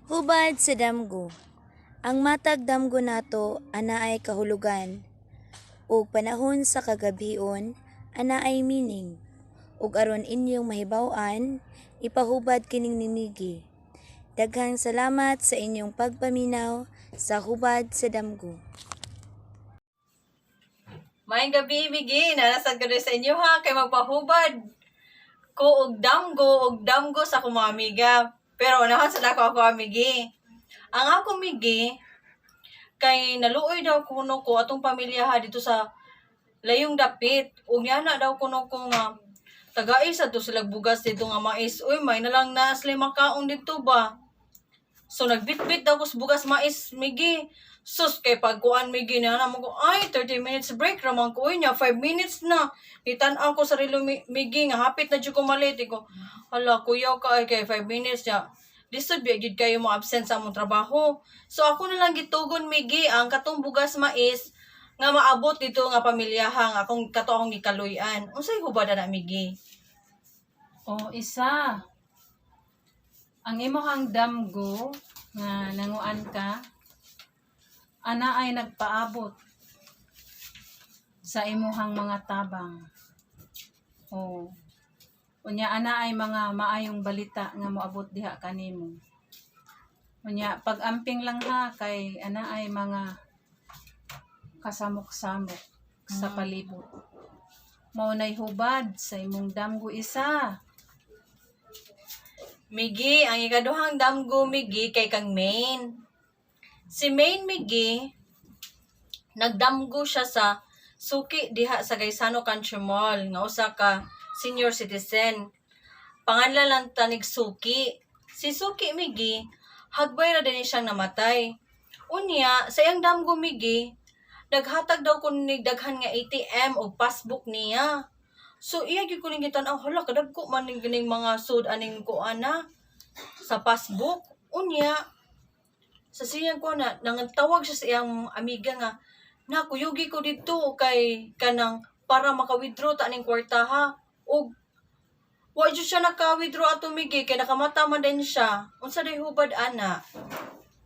Hubad sa damgo. Ang matag damgo nato anaay kahulugan ug panahon sa kagabhion anaay meaning, ug aron inyong mahibaw-an, ipahubad kining ni Miggy. Daghang salamat sa inyong pagpaminaw sa Hubad sa Damgo. Maayong gabi, Migi. Naa sad ko sa inyo ha, kay magpahubad ko og damgo sa akong mga amiga. Pero unahan sa nako ako, Migi. Ang akong Migi, kay naluoy daw kuno ko atong pamilya ha dito sa layong dapit. Ug niana daw kuno ko nga tagai sa to sila bugas dito nga mais. Uy, may na lang na sila makaon dito ba. So nagbitbit daw ko sa bugas mais, Migi. Sus, kay pagkuan, Migi, na mo ko ay 30 minutes break ra man ko, uy, nya 5 minutes na. Nitan-aw ko sa relo, Migi, nga hapit na jud ko malate ko. Hala, kuyaw ka ay kay 5 minutes nya. Lisod biya gid kayo mo absent sa among trabaho. So ako na lang gitugon, Migi, ang katong bugas mais nga maabot dito nga pamilyaha nga akong kato akong gikaluy-an. Unsay hubad na, Migi? O isa, ang imong damgo nga nanguan ka, ana ay nagpaabot sa imuhang mga tabang. O unya ana ay mga maayong balita nga moabot diha kanimo. Unya pag-amping lang ha kay ana ay mga kasamok-samok sa palibot. Mao nay hubad sa imong damgo, isa. Migi, ang ikaduhang damgo, Migi, kay kang Main. Si Main, Migi, nagdamgo siya sa suki diha sa Gaisano Country Mall nga usa ka senior citizen. Panganlan lang tanig Suki. Si Suki, Migi, hagbay ra din siyang namatay. Unya, sa iyang damgo, Migi, naghatag daw kun ni daghan nga ATM og passbook niya. So iya gyud ko ning gitan-aw, hala, kadagko man ning ganing mga sud aning kuana sa passbook. Unya, sa siyang ko na nangtawag siya sa iyang amiga nga na kuyugi ko dito kay kanang para maka-withdraw ta aning kwarta ha. Og wa jud siya naka-withdraw ato, Migi, kay nakamata man din siya. Unsa day hubad ana?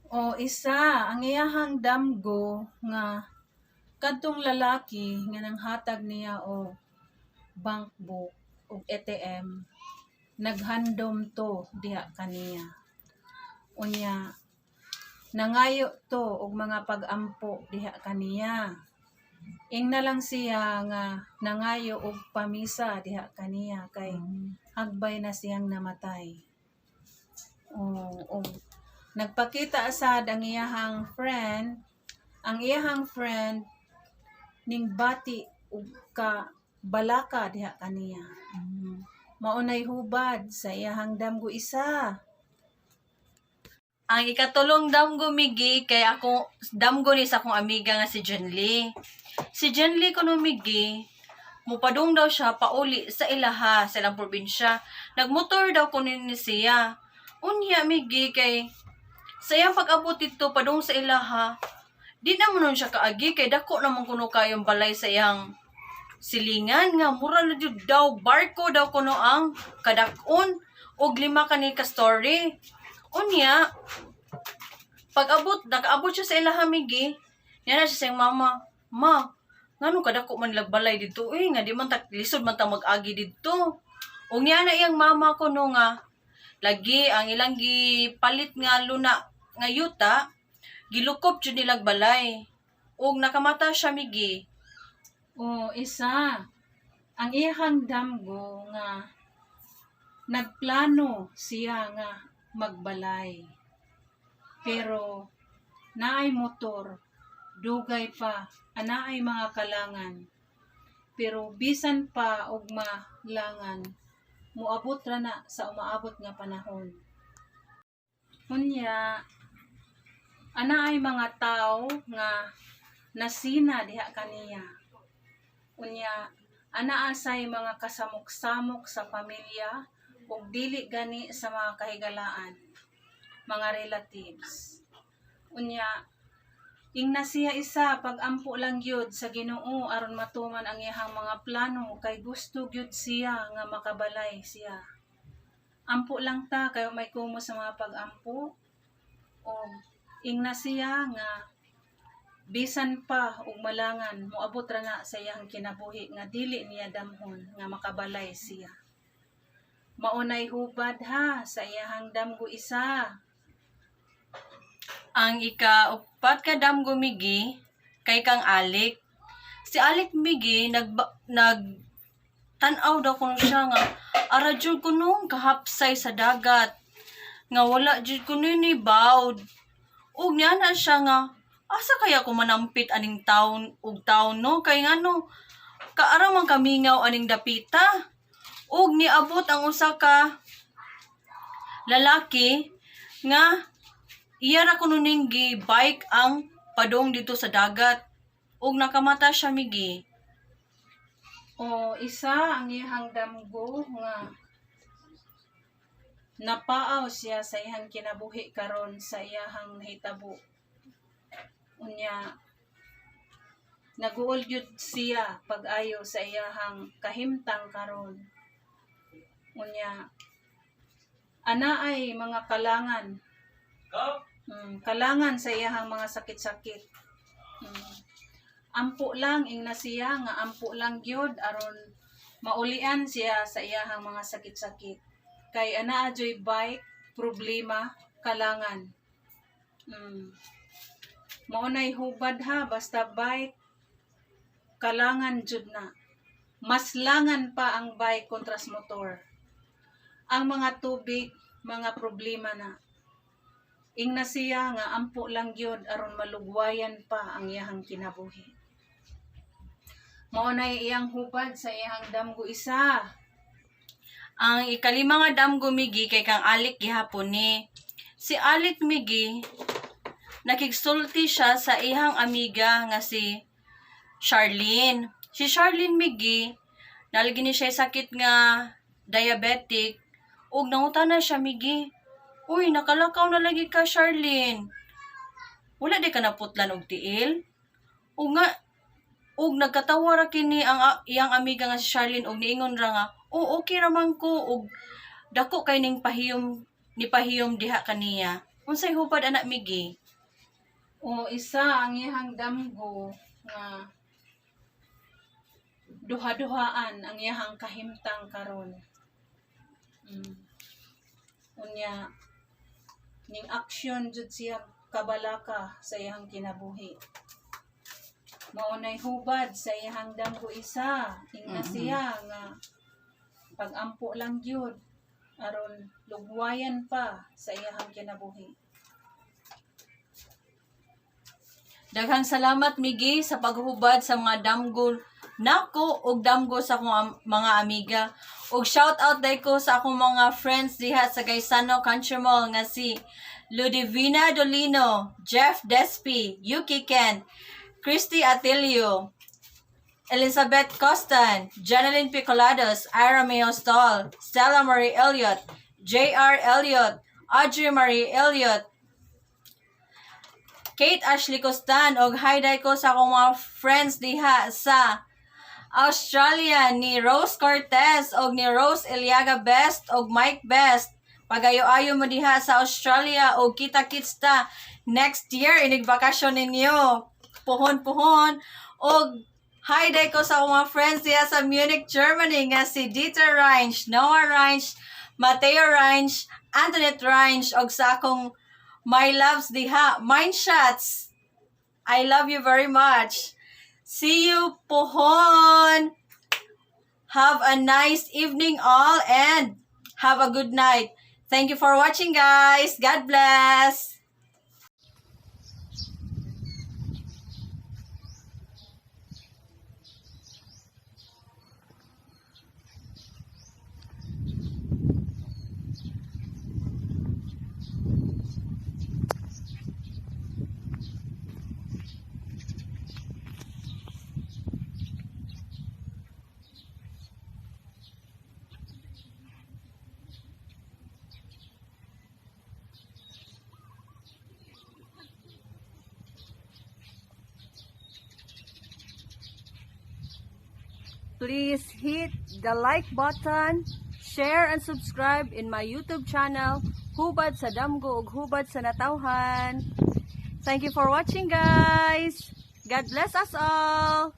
O isa, ang iyahang damgo nga kadtong lalaki nga nanghatag niya og bank book ug ATM, naghandom to diha kaniya. Unya nangayo to og mga pag-ampo diha kaniya. Ingna lang siya nga nangayo og pamisa diha kaniya kay hagbay na siyang namatay. O, og nagpakita sad ang iyahang friend, ang iyahang friend ning bati og ka balaka diha kaniya. Maunay hubad sa iyahang damgo, isa. Ang ikatulong damgo, Migi, kay ako damgo ni sa akong amiga nga si John Lee. Si John Lee kuno, Migi, mupadung daw siya pauli sa ilaha sa ilang probinsya. Nagmotor daw kuno ni siya. Unya, Migi, kay sa iyang pag-abot dito padung sa ilaha, di na mo nun siya kaagi kay dako naman kuno kayong balay sa iyang silingan nga mura na jud daw barko daw kuno ang kadak-on og lima kani ka story. Unya, pag-abot, nakaabot siya sa ilaha, Migi. Niya na siya sa iyang mama, "Ma, ngano kadako man balay dito eh, nga di man ta lisod man ta mag-agi dito?" Ug niya na iyang mama ko no nga lagi ang ilang gipalit nga luna nga yuta, gilukop jud nilag balay. Ug nakamata siya, Migi. O isa, ang iyahang damgo nga nagplano siya nga magbalay. Pero naay motor, dugay pa, anaay mga kalangan. Pero bisan pa og malangan, moabot ra na sa umaabot nga panahon. Unya, anaay mga tao nga nasina diha kaniya. Unya, anaa say mga kasamok-samok sa pamilya ug dili gani sa mga kahigalaan, mga relatives. Unya, ingna siya isa, pag-ampo lang gyud sa Ginoo aron matuman ang iyahang mga plano kay gusto gyud siya nga makabalay siya. Ampo lang ta kay may kumo sa mga pag-ampo. Ingna siya nga bisan pa og malangan, moabot ra na sa iyang kinabuhi nga dili niya damhon nga makabalay siya. Mao nay hubad ha sa iyahang damgo isa. Ang ika-upat ka damgo, Migi, kay kang Alik. Si Alik, Migi, nag tan-aw daw kuno siya nga ara jud kuno kahapsay sa dagat nga wala jud kuno ni bawd. Ug niya na siya nga asa kaya ko manampit aning taon ug taon, no, kay ngano kaara man kamingaw aning dapita. Ug niabot ang usa ka lalaki nga iya ra kuno ning gi-bike ang padong dito sa dagat ug nakamata siya, Migi. O isa, ang iyang damgo nga napaaw siya sa iyang kinabuhi karon sa iyahang nahitabo. Unya naguol gyud siya pag-ayo sa iyahang kahimtang karon. Unya ana ay mga kalangan. Kalangan sa iyahang mga sakit-sakit. Ampo lang, ingna siya nga ampo lang gyud aron maulian siya sa iyahang mga sakit-sakit. Kay ana adyoy bike, problema, kalangan. Mao nay hubad ha, basta bike, kalangan jud na. Mas langan pa ang bike kontra sa motor. Ang mga tubig, mga problema na. Ingna siya nga ampo lang gyud aron malugwayan pa ang iyahang kinabuhi. Mao nay iyang hubad sa iyang damgo isa. Ang ikalima nga damgo, Migi, kay kang Alik gihapon ni. Si Alik, Migi, nakigsulti siya sa iyang amiga nga si Charlene. Si Charlene, Migi, nalagi ni siya sakit nga diabetic ug nangutana siya, Migi. "Uy, nakalakaw na lagi ka, Charlene. Wala di ka naputlan og tiil?" Ug nga ug nagkatawa ra kini ang iyang amiga nga si Charlene ug niingon ra nga, "Oh, okay ra man ko," ug dako kay ning pahiyom ni pahiyom diha kaniya. Unsay hubad ana, Migi? O isa, ang iyang damgo nga duha-duhaan ang iyang kahimtang karon. Unya ning aksyon jud siya kabalaka sa iyang kinabuhi. Mao nay hubad sa iyang damgo isa. Ingna siya nga pag-ampo lang gyud aron lugwayan pa sa iyang kinabuhi. Daghang salamat, Migi, sa paghubad sa mga damgo nako ug damgo sa akong mga amiga. Ug shout out day ko sa akong mga friends diha sa Gaisano Country Mall nga si Ludivina Dolino, Jeff Despi, Yuki Ken, Christy Atilio, Elizabeth Costan, Janeline Picolados, Ira Mayo Stoll, Stella Marie Elliott, J.R. Elliott, Audrey Marie Elliott, Kate Ashley Costan, og hi day ko sa akong mga friends diha sa Australia ni Rose Cortez og ni Rose Eliaga Best og Mike Best. Pagayo-ayo mo diha sa Australia og kita-kits ta next year inig bakasyon ninyo. Puhon-puhon. Og hi day ko sa akong mga friends diha sa Munich, Germany nga si Dieter Reinsch, Noah Reinsch, Mateo Reinsch, Antoinette Reinsch, og sa akong my loves diha, Mind Shots. I love you very much. See you pohon. Have a nice evening all and have a good night. Thank you for watching, guys. God bless. Please hit the like button, share and subscribe in my YouTube channel, Hubad sa damgo ug hubad sa natawhan. Thank you for watching, guys. God bless us all.